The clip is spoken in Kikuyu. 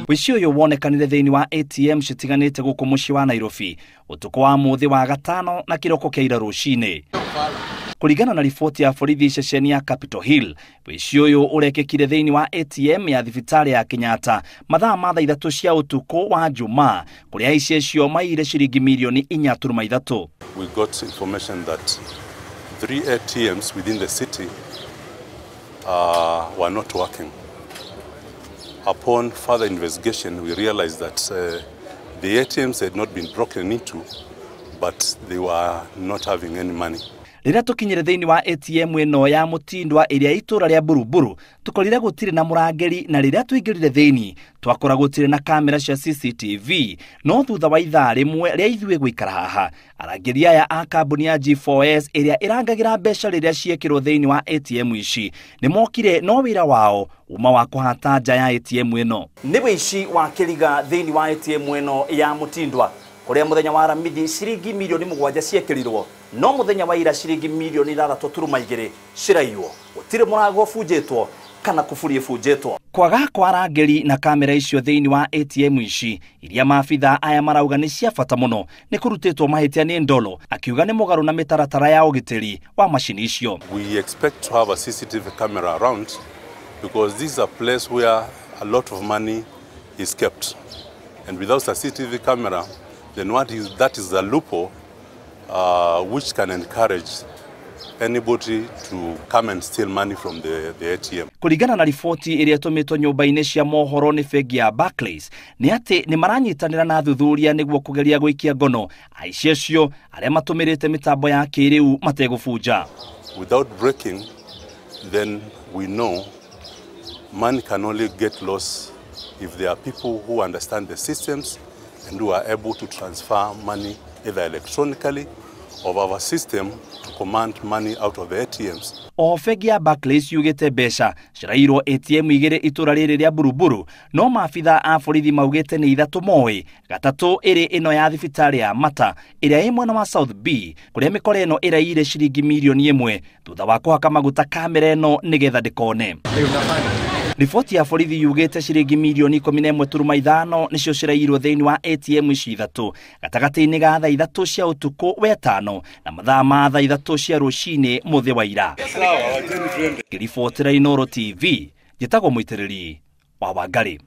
Wĩici ũyũ wonekanire thĩinĩ wa ATM citiganĩte gũkũ mũciĩ wa Nairobi ũtukũ wa mũthĩ wa gatano na kĩroko kĩa ira rũcinĩ. Kũringana na riboti ya borithi ceceni ya Capitol Hill, wĩici ũyũ ũrekĩkire thĩinĩ wa ATM ya thibitarĩ ya Kenyatta mathaa ma thaa 3 cia ũtukũ wa Jumaa, kũrĩa aici acio maiyire ciringi mirioni 4.3. We got information that 3 ATMs within the city were not working. Upon further investigation, we realized that the ATMs had not been broken into, but they were not having any money. Rĩrĩa tũkinyire thĩinĩ wa ATM ĩno ya Mũtindwa ĩrĩa itũra rĩa Buruburu, tũkorire gũtirĩ na mũrangĩri, na rĩrĩa tũingĩrire thĩinĩ twakora gũtirĩ na kamera cia CCTV. No thutha wa ithaa rĩmwe rĩa ithuĩ gũikara haha, arangĩri aya a kambuni ya G4S ĩrĩa ĩrangagĩra mbeca rĩrĩa ciekĩrwo thĩinĩ wa ATM ici nĩmokire, no wĩra wao uma wa kũhata nja ya ATM ĩno. Nĩ wĩici wa kĩriga thĩinĩ wa ATM ĩno ya Mũtindwa, kũrĩa mũthenya wa Aramithi ciringi mirioni 7 ciekĩrirwo, no mũthenya wa ira ciringi mirioni 6.2 ciraiywo. Gũtirĩ mũrango ũbunjĩtwo kana kuburi ĩbunjĩtwo. Kwaga kwa arangĩri na kamera icio thĩinĩ wa ATM ici iria maabitha aya marauga nĩ cia bata mũno nĩ kũrutĩtwo mahĩtia nĩ Ndolo, akiuga nĩ mũgarũ na mĩtaratara ya ũgitĩri wa macini icio. We expect to have a CCTV camera around because this is a place where a lot of money is kept, and without a CCTV camera, then what is that is a loophole which can encourage anybody to come and steal money from the ATM. Kũringana na riboti ĩrĩa ĩtũmĩtwo nyũmba-inĩ cia mohoro nĩ bengi ya Barclays, nĩ atĩ nĩ maranyitanĩra na athuthuria nĩguo kũgeria gũikia ngono aici acio arĩa matũmĩrĩte mĩtambo ya kĩrĩu mategũbunja. Without breaking, then we know money can only get lost if there are people who understand the systems and who are able to transfer money either electronically or our system to command money out of the ATMs. O bengi ya Barclays yugĩte mbeca ciraiyirwo ATM 2 itũra rĩrĩ rĩa Buruburu, no maabitha a borithi maugĩte nĩ 3 moĩ, 3 ĩrĩ ĩno ya thibitarĩ ya Mata ĩrĩa ĩ mwena wa South B, kũrĩa mĩkora ĩno ĩraiyire ciringi mirioni 1 thutha wa kũhaka maguta kamera ĩno nĩgetha ndĩkone. Riboti ya borithi yugĩte ciringi mirioni 11.5 nĩcio ciraiyirwo thĩinĩ wa ATM ici 3 gatagatĩ-inĩ ga thaa 3 cia ũtukũ wetano na mathaa ma thaa 3 cia rũcinĩ mũthĩ wa ira. Ngĩribotera Inooro TV, njĩtagwo Mũitĩrĩri wa Wangari.